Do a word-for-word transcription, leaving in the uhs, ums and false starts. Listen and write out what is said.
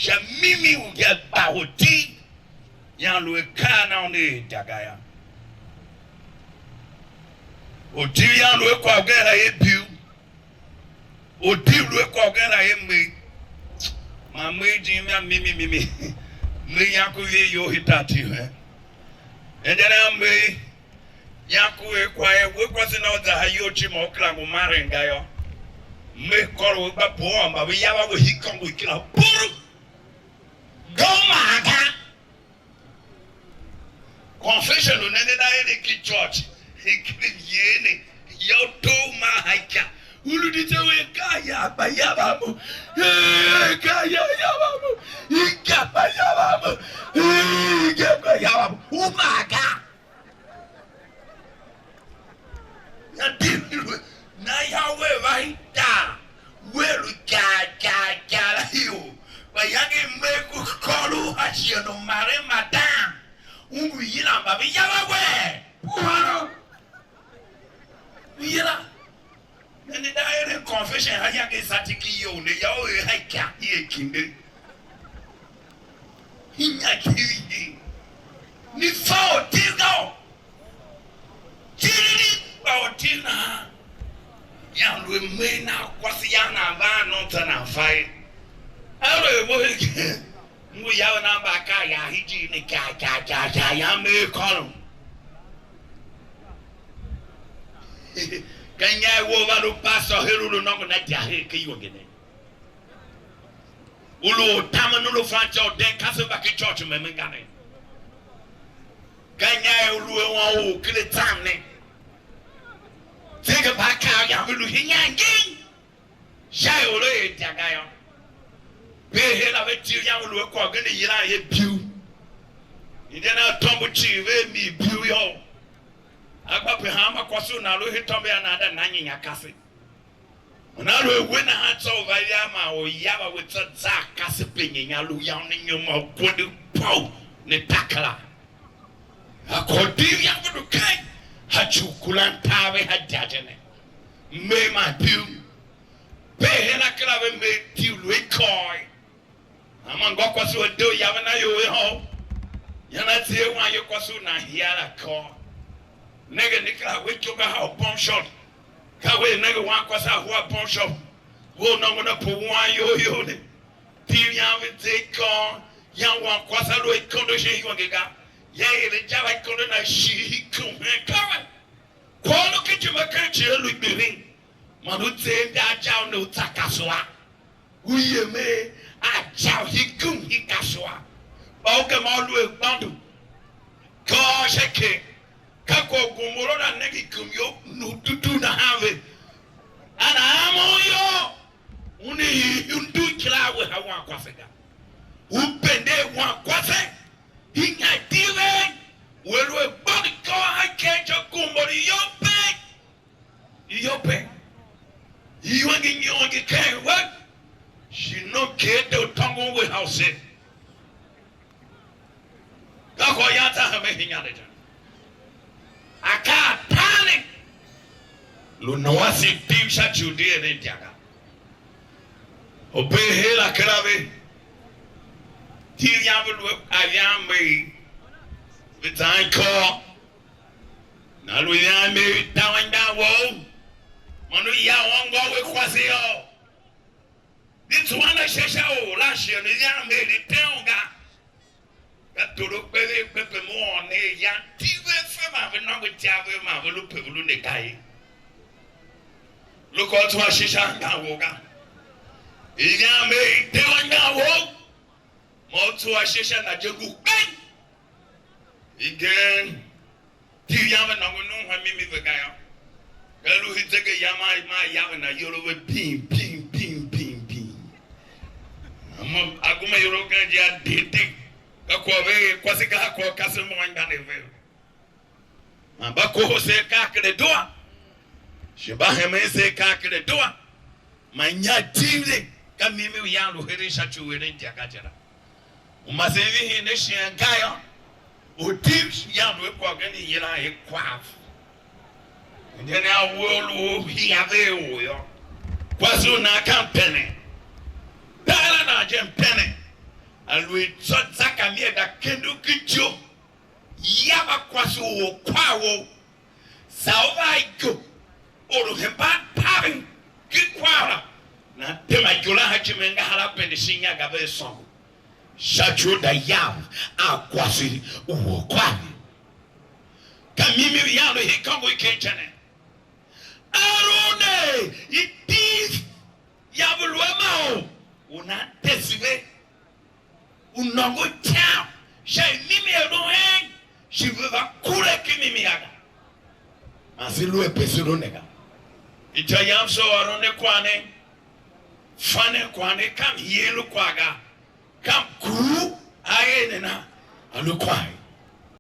Ka mimi u ya gba oti, yan lu a kaa na una er idya ga yô. Oti yan lu a kwagh gen la ye biu. Oti lu a kwagh gen la ye me. Ma me jim ya mimi mimi. Me yan ku ye yo hita ti he. Ende na me. Nyan ku er kwagh er we kwase na u za ha iyol cii ma u kera ngu maren ga yô, me kôr u gba bughun mba ve ya va we hii kôngo u kera buru. Doo maa ga. Confession u nende na eren ki church, i kiri yen ne, ya u too ma ha ika. U lu di te we ka ya gba ya va mo. Eh, ka ya ya va mo. I ka gba ya va mo. Eh, i ka gba ya va mo. U maa ga. Na di lu, na ya we va i tar, we lu kaa, kaa, kaa la hiu. Kpa yange i mer ku kôr u a shighe u maren madan, u ngu yilan mba ve ya va we. Puhano. U yila. Nende da eren confession ha yange i sati ki you ne, ya u er ha ikya i er kinde. Hinya ki i ni fa oti ga. Tiriri kpa oti na. Ya lu a me na kwase ya na va no ta na fa ye. A lu a mo he. Ngu ya na ba ka ya hiji ne ka ka ka ka ya me kôron. Ka nya i wo va lu pastor her u lu nôngo na dia her ke iwenge ne. U lu ortamen u lu fan ityô u den kasev mba ken church memen ga ne. Ka nya i u lu a wan u ken a tsam ne. Zenge mba a kav yam ve lu hinyangin sha ior a er idya ga yô. Ve her la ve tile yam u lu a kwagh gen a yilan ye biu. Inde na tômbo cii ve mi biu yô. A gba pe hanma kwase u nan lu hen tômbo a nan da na nyinya kase. Man aluer we nahan tsô u va ya man or ya va we tsô za a kasepe nyinya lu yam ne nyom a gwende pow ne takera. A kôr div yam ve lu keng, a ci u kuran tar ve ha idya je ne. Mmer man biu. Pe hen a kera ve mmer div lu a ikôô. Hanma ngô kwase u a de u yaven a ior i hôô, yan a tser wan ye kwase u nan hia la kôô. Nenge, ne kera we ityou ga ha u bom shon. Ka we nenge wan kwase a hua bom shon. We u nôngo na pe wan iyol you ne. Tiv yan ve tser ikôô, yan wan kwase a lu a ikondo shin iwenge ga. Ya er a ja va ikondo na shighe i kum hen kawe. Kwagh u lu ken ijime ken ci a lu gbirin, man u tser inda a ja u ne u tsa kasua. U yem er a ja u hii gum hii kasua, kpa u gema u lu a gbôndo. Kôr sha ker, ka kwagh u gomoro la nenge ikum you nu tutu nahan ve. A na amon yô, una hii ihundu kila a we ha wankwase ga. U pende wankwase, hii nya iti ve, we lu a gbôndo ikôr a iker je gomoro you pe. Yope, iwenge nyôngo ken we, shi nom ker de u tôngon we hause. Ka kwagh yan za hemen inyaregh je. Akaa ataa ne, lu Noa se tim sha ci u di eren idya ga. U bee her la kera ve, tiv yam ve lu a yam mei, ve zan ikôr. Na lu ian mer i ta anmgbian wou, man u ya u ôngô we kwase yô, di tsuan ashe sha or la shighe u ian mer i te un ga. Ka toro kpe ve kpe pe mo ôr ne ian, ti ve fe man ve nôngo ityav vev man ve lu pe ve lu ne ga ye. Lu kôr tsuan ashe sha anmgbian wou ga. Ian mer i te anmgbian wou, ma u tsuan ashe sha na je ngu kpeng. Hegen, tiv yam ve nôngo num ha mimi ve ga yô. Ka lu hi zege yam a, ma yaven ayol a ve bim, bim, bim, bim, bim. Ama agum ayol a gen je a degh degh. Ka kwagh ve er kwase ga ha kwagh u kasev môm anmgbianev vev. Man mba kohol se akaa ken adua, shi mba hemen se akaa ken adua. Man inya tiv ne, ka mimi u yan lu heren sha ci u eren idya ga je la. U masen vihin ne shighe ga yô, u tiv shi yan lu a kwagh gen i yilan er kwav. Nde ne a we u lu u hia ve or yô, kwase u nan ka mpene. Tar la nan je mpene. A lu i tsô Zaka mi a da kende u ki ijo, ya va kwase u orkwar wou, za u va a igo, or u hemban paven ki kwagh la, nan tema igo la hanjime ngahar a pende shin inya ga ve sôngo. Sha ci u da yav a kwase u orkwar ne. Ka mimi u yan lu hen ikôngo i ken ica ne. Aron ne, i tiv yav lu a ma u, u nan tese ve, u nôngo ican sha i mimi a lu hen, shi ve va kure ken mimi a ga. Man se lu a pe se lu ne ga. Ica yam so Aron ne kwagh ne, fa ne kwagh ne, kam hie lu kwagh ga, kam ku a er ne na, a lu kwagh.